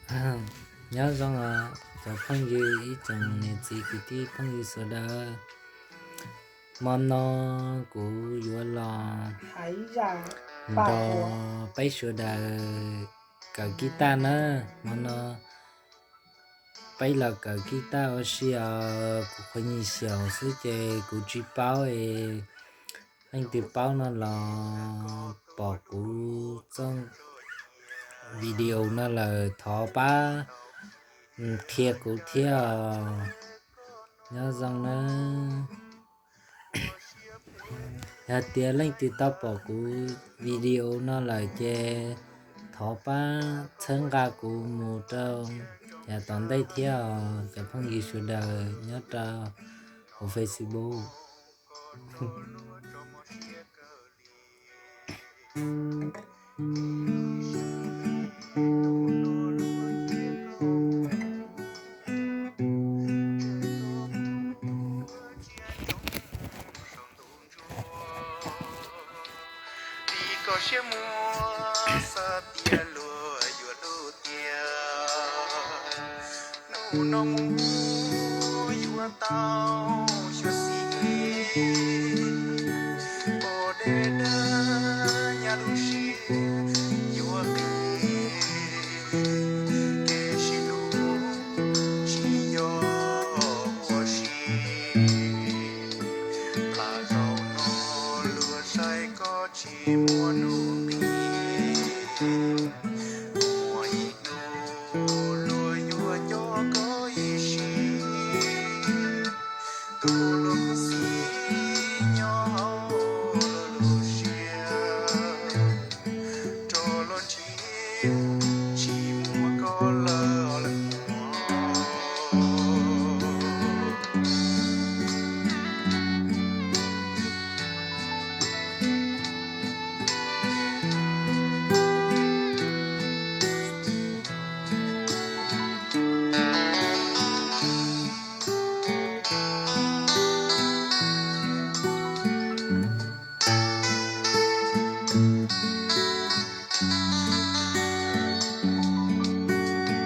Nyob zoo os cov phooj ywg, ib tsoom niam txiv kwv tij phooj ywg sawv daws. Hmo no kuv yuav los nrog peb sawv daws kawm kib taj na. Hmo no peb los kawm kib taj ua si os. Kuv qhuav nyuam xyaum xwb ces kuv tsis paub es leej twg paub no los pom kuv txoj video no lawm thov pab qhia kuv thiab os. Nyob zoo na. Yog tias leej twg tau pom kuv video no lawm ces thov pab txhawb nqa kuv mus rau yav tom ntej thiab os cov phooj ywg sawv daws nyob rau hauv Facebook. Li koj siab muag xav tias luag yuav luag tiag, hnub no mus yuav tau xyuam xim, pom deb dawb nyab lub siab yuav qis, kev sib hlub tsis yog ua si. Plam zaum no luag saib koj tsis muaj nuj nqis, muaj ib hnub luag yuav nco koj ib sim, tus luag xim nyob hauv luag lub siab, rov los ntsib tsis muaj koj lawm os.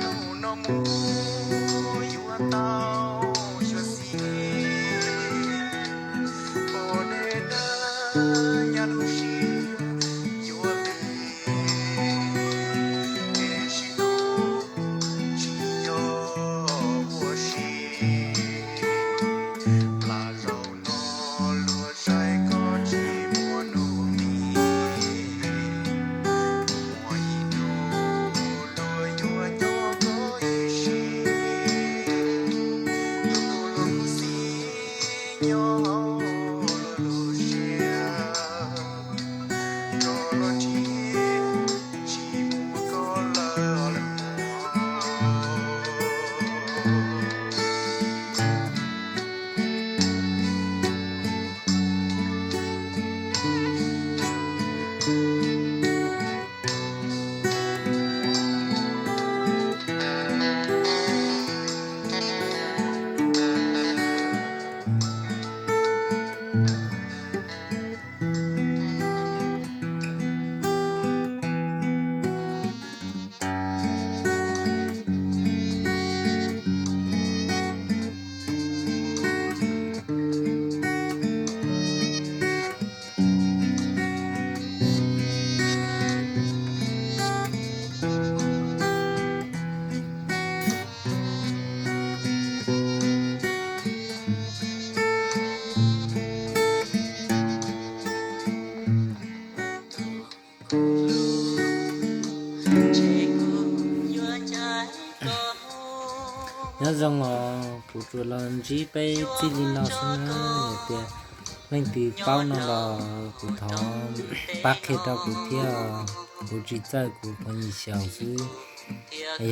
Hnub no mus yuav tau xyuam xim, pom deb dawb nyab lub siab yuav qis, kev sib hlub tsis yog ua si. Plam zaum no luag saib koj tsis muaj nuj nqis, muaj ib hnub luag yuav nco koj ib sim, tus luag xim nyob hauv luag lub siab, rov los ntsib tsis muaj koj lawm os. Nyob zoo os, kuv tsuas los ntsib peb txij li no xwb na. Yog tias leej twg paub no los kuv thov pab qhia rau kuv thiab os. Kuv tsis txawj, kuv qhuav nyuam xyaum xwb.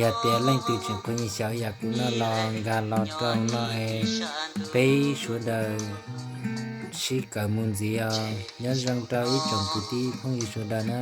Yog tias leej twg tseem qhuav nyuam xyaum yam kuv no los nkag los rau no es peb sawv daws sib kawm mus ntxiv os. Nyob zoo rau ib tsoom kwv tij phooj ywg sawv daws na.